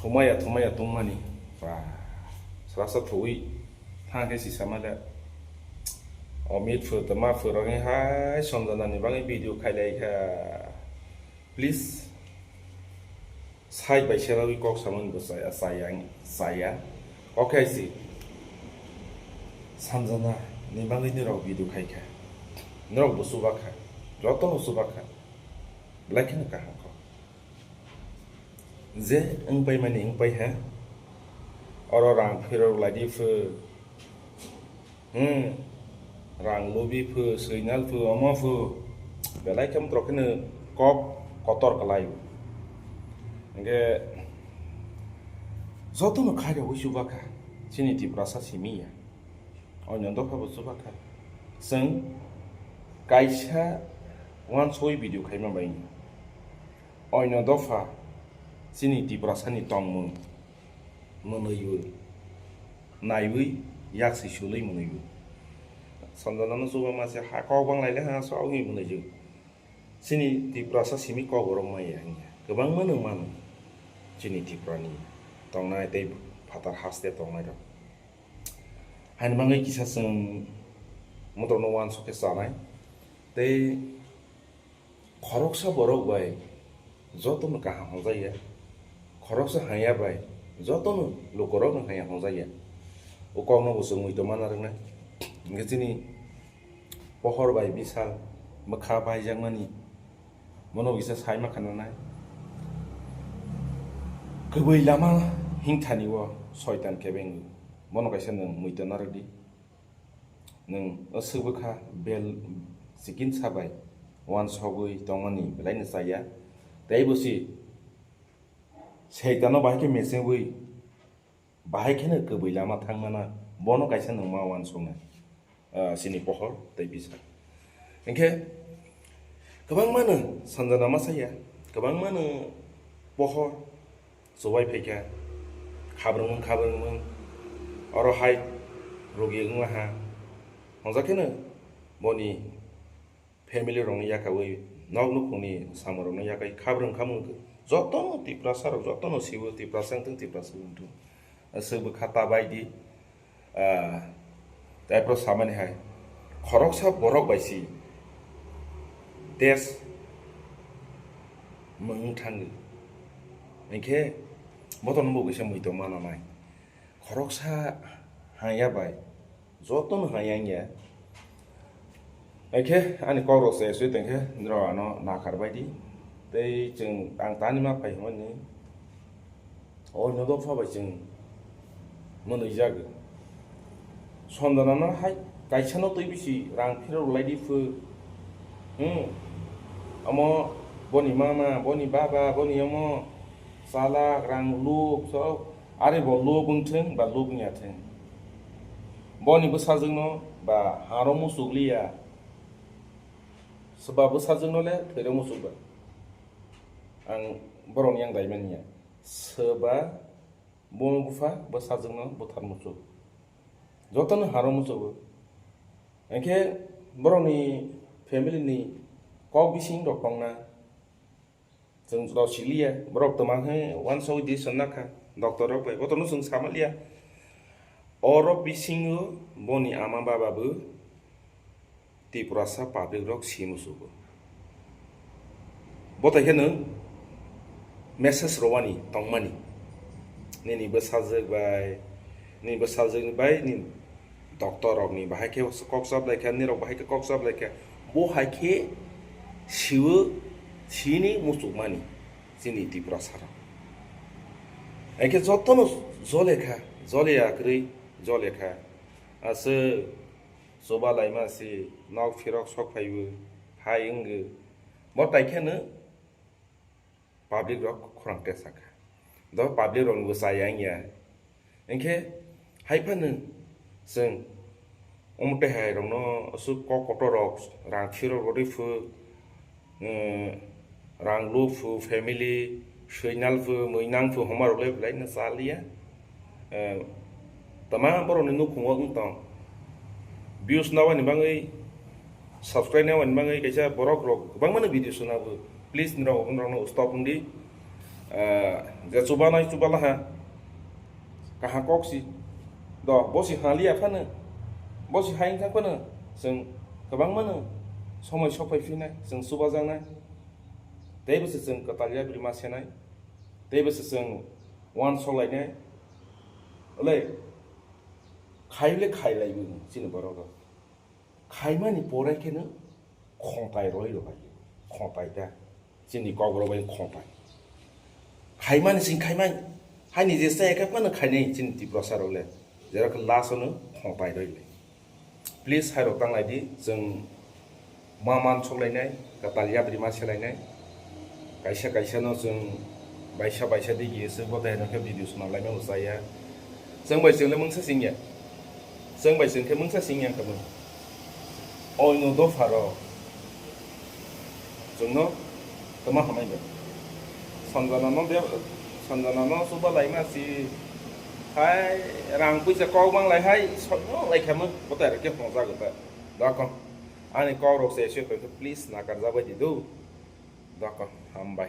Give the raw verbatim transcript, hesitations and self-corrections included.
Thumaya, thumaya tongmani. Ba, srasa thuwi thang khe si sama le. Omit phu tama phu rok hai Sanjana ni bagwi video khailai kha. Please, side by side kok samani bo chaya, chaya, chaya. Okay, si. Sanjana ni bagwi ni rok video khai kha. Ni rok bo chuba kha. Joto no chuba kha. Belai kheno kaham kok. Je wngpai mani wngpai ha. Oro rang phirok lai di phu. Hmm. Rang lubi phu, swinal phu, omo phu. Belai khe borok kheno kok kotor kalai. Hingke joto no khai rogwi chuba kha. Chini Tiprasa simi ya. Onyo dopha bo chuba kha. Chwng kaisa wansoi video khaima bai. Oino dopha chini Tiprasani tongmung mwnwiwi naiwi yaksi sulwi mwnwiwi. Sanjanano chuba mase ha kok bang laile ha so wngwi mwnwiwi. Chini Tiprasa simi kok borok maya hinya kwbangma nwng mano chini Tiprani tongnai tei phatar haste tongnai rok. Haini bagwi kisa chwng motorno wansok khe chanai tei Khoroksa borok bai jotono kaham hwnjakya, khoroksa hamya bai jotono lukurokno hamya hwnjakya. O kokno bo chwng muitu mana rwnai. Hwnkhe chini pohor bai bisal bwkha baijakmani bono kisa sai ma khananai. Kwbwi lama himthani o soitan kebeng bono kaisa nwng muitu narwkdi. Nwng aswk bwkha bel chikinsa bai wansogwi tongmani belaino chaya. Tei bo si Soitano bahai khe mechengwi bahai kheno kwbwi lama thangmana bono kaisa nwng ma wansoknai, ah, chini pohor tei bisa. Hinkhe kwbangma nwng sanjana ma chaya, kwbangma nwng pohor, chubai phaikha, khabrwngmung khabrwngmung, oro hai rwgwi wngma ha. Hwnjak kheno boni family rokni yakaui, nok nukhungni samung rokni yakai khabrwng khamung jotono Tiprasa rok jotono siwo, Tiprasa wngthung, Tiprasa wngthung. Aswk bwkha ta bai di. Ah, tei aphuru samani hai, khoroksa borok bai si test mung thango. Hinkhe botono bo kisa muitu ma nanai. Khoroksa hangya bai jotono hangya wngya. Hinkhe ani kok rok se swi tongkhe norok ano nakhar bai di. Tei chwng ang tani ma phai hwnmani. Oino dopha bai chwng mwnwi jago. Sondanano hai kaisano twi bisi rang phirok lai di phu. Hmm. Omo boni mama, boni baba, boni omo chalak, rang luk, so ari bo luk wngthwng ba luk wngya thwng. Boni bwsajwkno ba haro muchuk liya. Swba bwsajwkno le thwiro muchuk ba. Ang borokni yang dai manya. Swba buma bupha bwsajwkno buthar muchuk. Jotono haro muchugo. Hinkhe borokni family ni kok bising rok tongna. Chwng rok siliya, borok twma khe wansogwi di swnna kha, doctor rok bai. Botorno chwng sama liya. Oro bisingo boni ama baba bo Tiprasa public rok si musugo. Botai khe nwng message rwani tongmani. Nini bwsajwk bai, nini bwsajwk bai, nini doctor rokni bahai khe kok chap lai kha, nini rok bahai khe kok chap lai kha. Bo hai khe siwo, sini muchukmani chini Tiprasa rok. Hai khe jotono jole kha, jole ya kwrwi jole kha. Aswk Chuba laima si nok phirok sok phaibo hai wngwi. Bo tai kheno public rok khorang tesa kha. Do public rok bo chaya wngya. Hinkhe hai phano chwng omo twi hai rokno aswk kok kotor rok rang phirok rwdi phu. Eh, rang lu phu, family, swinal phu, mwinang phu, homa rok le belai no cha liya. Eh, tama borok ni nukhung o wng tong. Views na wani bagwi, subscribe na wani bagwi kaisa borok rok kwbangma no video suna bo. Please nirok, nirok no stop wng di. Ah, je chubanai chubalaha, kaha kok si, do, bo si haliya phano, bo si haing thang phano, chwng kwbangmano somoi sok phai phinai, chwng chubajaknai, teibo se chwng kwtal yabrima senai, teibo se chwng uansuk lainai, le khaile khailaibo chini borok rok. Khaimani pore kheno khongtai roi rok hai, khongtai ta, chini kok rok bai khongtai. Khaimani sing khaimai, haini jesa ekhe phano khainai chini Tiprasa rok le, jera khe last ono khongtai roi le. Please hai rok tanglai di, chwng ma man sok lainai, kwtal yabrima se lainai. Kaisa kaisa no chwng baisa baisa di giye se bo dai no khe video swnam laima bo chaya. Chwng bai chwng le mungsa singya. Chwng bai chwng khe mungsa singya kamo. Oino dopha rok chwngno tama hamai bai. Sanjana no de, Sanjana no suba laima si hai rang puisa kok mang lai hai soino lai khamo bo dai rok khe hongja gota. Dako ani kok rok se se please nakar jabai di do. Dako hambai.